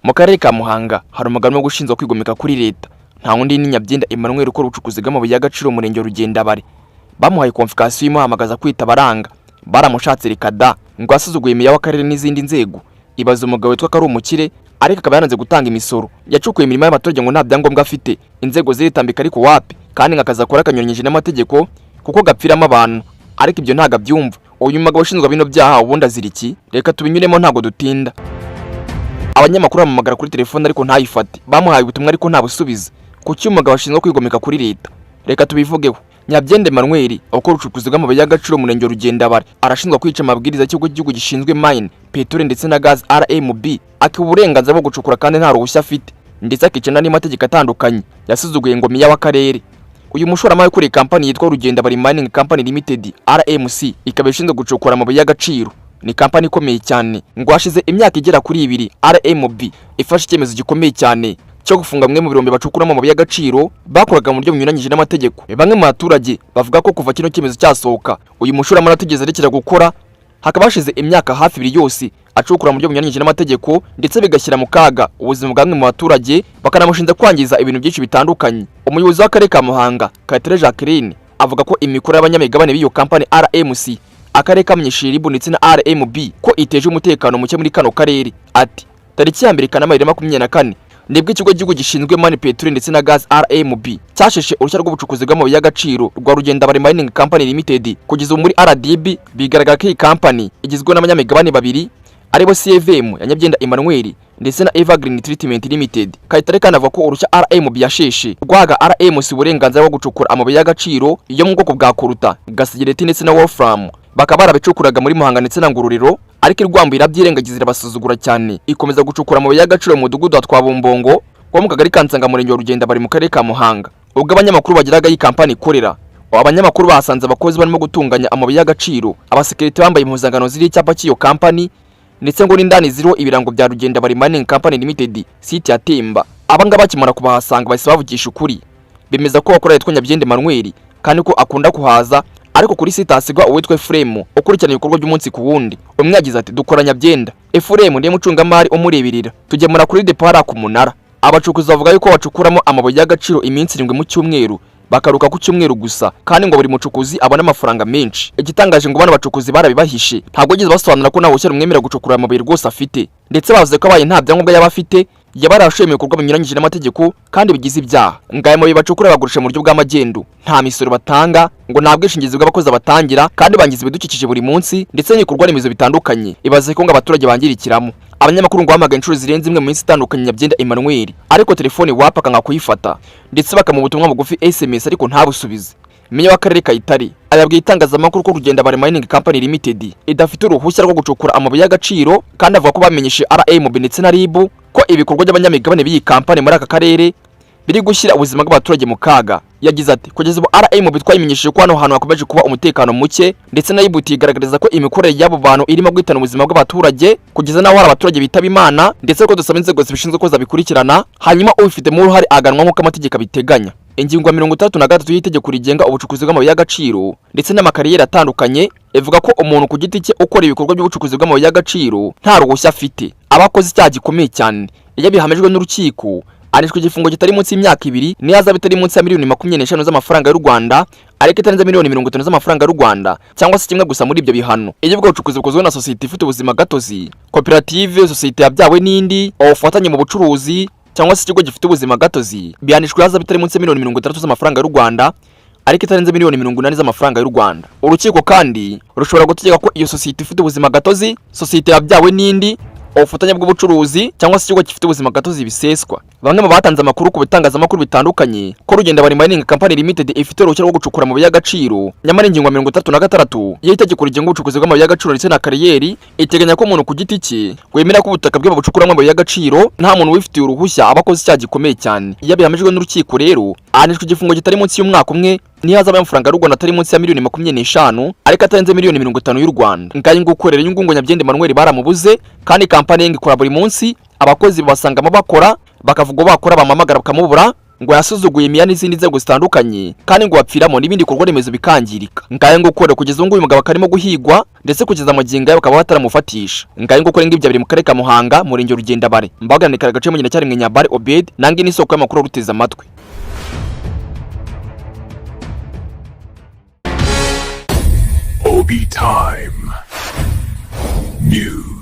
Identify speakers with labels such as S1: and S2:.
S1: Mu karere ka Muhanga hari umugabo urimo gushinjwa kwigomeka kuri leta. Nta wundi ni Nyabyenda Emmanuel ukora ubucukuzi bw'amabuye y'agaciro mu murenge wa Rugendabari. Bamuhaye convocation imuhamagaza kwitaba aranga. Baramushatse reka da, ngo yasuzuguye meya w'akarere n'izindi nzego. Ibaza umugabo witwa ko ari umukire ariko akaba yaranze gutanga imisoro. Yacukuye imirima y'abaturage ngo nta byangombwa afite. Inzego ziritambika ariko wapi, kandi ngo akazi akora kanyuranyije n'amategeko kuko gapfiramo abantu. Ariko ibyo ntabwo abyumva. Uyu mugabo ushinjwa bino byaha ubundi azira iki? Reka tubinyuremo, ntabwo dutinda. Abanyamakuru bamuhamagara kuri telefone ariko ntayifate. Bamuhaye ubutumwa ariko ntabusubiza. Kuki umugabo ashinzwe kwigomeka kuri leta? Reka tubivugeho. Nyabyenda Emmanuel ukora ubucukuzi bw'amabuye y'agaciro mu murenge wa Rugendabari arashinjwa kwica amabwiriza y'ikigo cy'igihugu gishinzwe mine, peteroli ndetse na gaz RMB, akiha uburenganzira bwo gucukura kandi nta ruhushya afite, ndetse akica n'andi mategeko atandukanye. Yasuzuguye ngo meya w'akarere. Uyu mushoramari ukuriye kampani yitwa Rugendabari Mining Company Limited RMC, ikaba ishinzwe gucukura amabuye y'agaciro, ni kampani ikomeye cyane. Ngo hashize imyaka igera kuri 2 RMB ifashe icyemezo gikomeye cyane cyo gufunga bimwe mu birombe bacukuramo amabuye y'agaciro bakoraga mu buryo bunyuranyije n'amategeko. Bamwe mu baturage bavuga ko kuva kino cyemezo cyasohoka uyu mushoramari atigeze arekera gukora, hakaba hashize imyaka hafi 2 yose acukura mu buryo bunyuranyije n'amategeko, ndetse bigashyira mu kaga ubuzima bwa bamwe mu baturage, bakanamushinja kwangiza ibintu byinshi bitandukanye. Umuyobozi w'akarere ka Muhanga, Kayitare Jacqueline, avuga ko imikorere y'abanyamigabane b'iyo kampani RMC akarere kamenyesheje RIB ndetse na RMB ko iteje umutekano muke muri kano karere. Ati: "Tariki ya 1 Kanama 2024 nibwo ikigo cy'igihugu gishinzwe mine, peteroli ndetse na gaz RMB cyasheshe uruhushya rw'ubucukuzi bw'amabuye y'agaciro rwa Rugendabari Mining Company Limited. Kugeza ubu muri RDB bigaragara ko iyi kampani igizwe n'abanyamigabane babiri, aribo CVM ya Nyabyenda Emmanuel ndetse na Evergreen Treatment Limited." Kayitare kandi avuga ko uruhushya RMB yasheshe rwahaga RMC uburenganzira bwo gucukura amabuye y'agaciro yo mu bwoko bwa coltan, gasegereti ndetse na wolfram, bakaba barabicukuraga muri Muhanga ndetse na Ngororero, ariko irwambuye irabyirengagiza, irabasuzugura cyane, ikomeza gucukura amabuye y'agaciro mu mudugudu wa Twabumbongo wo mu kagari ka Nsanga, murenge wa Rugenda bari mu karere ka Muhanga. Ubwo abanyamakuru bageraga iyi kampani ikorera, abanyamakuru bahasanze abakozi barimo gutunganya amabuye y'agaciro, abasekirite bambaye impuzankano ziriho icyapa cy'iyo kampani, ndetse ngo n'indani ziriho ibirango bya Rugenda bari Mining Company Limited, site ya Temba. Aba ngaba bakimara kubahasanga bahise bavugisha ukuri, bemeza ko bakora yitwa Nyabyenda Emmanuel kandi ko akunda kuhaza, ariko kuri site hasigwa uwitwa Efuremu ukurikirana ibikorwa by'umunsi ku wundi. Umwe yagize ati: "Dukora Nyabyenda, Efuremu niwe mucungamari umureberera, tugemura kuri depo hariya ku munara." Abacukuzi bavuga yuko bacukuramo amabuye y'agaciro iminsi 7 mu cyumweru, bakaruka ku cyumweru gusa, kandi ngo buri mucukuzi abona amafaranga menshi. Igitangaje, ngo bano bacukuzi barabibahishe, ntabwo bageze basobanura ko nta ruhushya rumwemerera gucukura amabuye rwose afite, ndetse bavuze ko abaye nta byangombwa yaba afite yaba yarashoye mu bikorwa binyuranyije n'amategeko kandi bigize ibyaha. Ngo aya mabuye bacukura bagurisha mu buryo bw'amagendu, nta misoro batanga, ngo nta bwishingizi bw'abakozi batangira, kandi bangiza ibidukikije buri munsi ndetse n'ibikorwa remezo bitandukanye. Ibaze ko ngo abaturage bangirikiramo. Abanyamakuru ngo bahamagaye inshuro zirenze imwe mu minsi itandukanye Nyabyenda Emmanuel, ariko telefone wapi, akanga kuyifata, ndetse bakamuha ubutumwa bugufi SMS ariko ntabusubize. Meya w'akarere Kayitare ayabwiye itangazamakuru ko Rugenda Bari Mining Company Limited idafite uruhushya rwo gucukura amabuye y'agaciro, kandi avuga ko bamenyeshe RMB ndetse na RIB ko ibikorwa by'abanyamigabane b'iyi kampani muri aka karere biri gushyira ubuzima bw'abaturage mu kaga. Yagize ati: "Kugeza ubu RMB twayimenyesheje ko hano hantu hakomeje kuba umutekano muke, ndetse na RIB igaragariza ko imikorere y'abo bantu irimo guhitana ubuzima bw'abaturage kugeza n'aho hari abaturage bitaba Imana, ndetse ko dusaba inzego zibishinzwe ko zabikurikirana, hanyuma ubifitemo uruhare aganwa nk'uko amategeko abiteganya." Ingingo ya 63 y'itegeko rigenga ubucukuzi bw'amabuye y'agaciro ndetse n'amakariyeri atandukanye ivuga ko umuntu ku giti cye ukora ibikorwa by'ubucukuzi bw'amabuye y'agaciro nta ruhushya afite aba akoze icyaha gikomeye cyane. Iyo bihamijwe n'urukiko ahanishwa igifungo kitari munsi y'imyaka 2 n'ihazabu itari munsi ya miliyoni 25 z'amafaranga y'u Rwanda ariko itarenze miliyoni 50 z'amafaranga y'u Rwanda, cyangwa se kimwe gusa muri ibyo bihano. Iyo ubwo bucukuzi bukozwe na sosiyete ifite ubuzima gatozi, koperative, sosiyete yabyawe n'indi, ubufatanye mu bucuruzi cyangwa se ikigo gifite ubuzima gatozi, bihanishwa ihazabu itari munsi ya miliyoni 60 z'amafaranga y'u Rwanda ariko itarenze miliyoni 80 z'amafaranga y'u Rwanda. Urukiko kandi rushobora gutegeka ko iyo sosiyete ifite ubuzima gatozi, sosiyete yabyawe n'indi, ubufatanye bw'ubucuruzi cyangwa se ikigo gifite ubuzima gatozi biseswa. Bamwe mu batanze amakuru ku bitangazamakuru bitandukanye ko Rugenda Bari Mining Company Limited ifite uruhushya rwo gucukura amabuye y'agaciro, nyamara ingingo ya 36 y'itegeko rigenga ubucukuzi bw'amabuye y'agaciro ndetse na kariyeri iteganya ko umuntu ku giti cye wemera ko ubutaka bwe babucukuramo amabuye y'agaciro nta muntu wifitiye uruhushya aba akoze icyaha gikomeye cyane. Iyo bihamijwe n'urukiko rero ahanishwa igifungo kitari munsi y'umwaka umwe n'ihazabu y'amafaranga y'u Rwanda atari munsi ya miliyoni 25 ariko atarenze miliyoni 50 y'u Rwanda. Ngayi nguko rero, ngo Nyabyenda Emmanuel baramubuze, kandi kampani ye ngo ikora buri munsi, abakozi babasangamo bakora, bakavuga bakora, bamuhamagara bakamubura. Ngo yasuzuguye miya n'izindi nzego zitandukanye, kandi ngo bapfiramo n'ibindi bikorwa remezo bikangirika. Ngaye ngo kore kugeza ubu ngubu uyu mugabo akarimo guhigwa, ndetse kugeza magingo aya bakaba bataramufatisha. Ngaye ngo kore ngibyo biri mu karere ka Muhanga, murenge Rugendabare. Mbaganira gace mu cyari Nyabare Obed nange n'isoko y'amakuru ruteze amatwi.
S2: Obi Time News.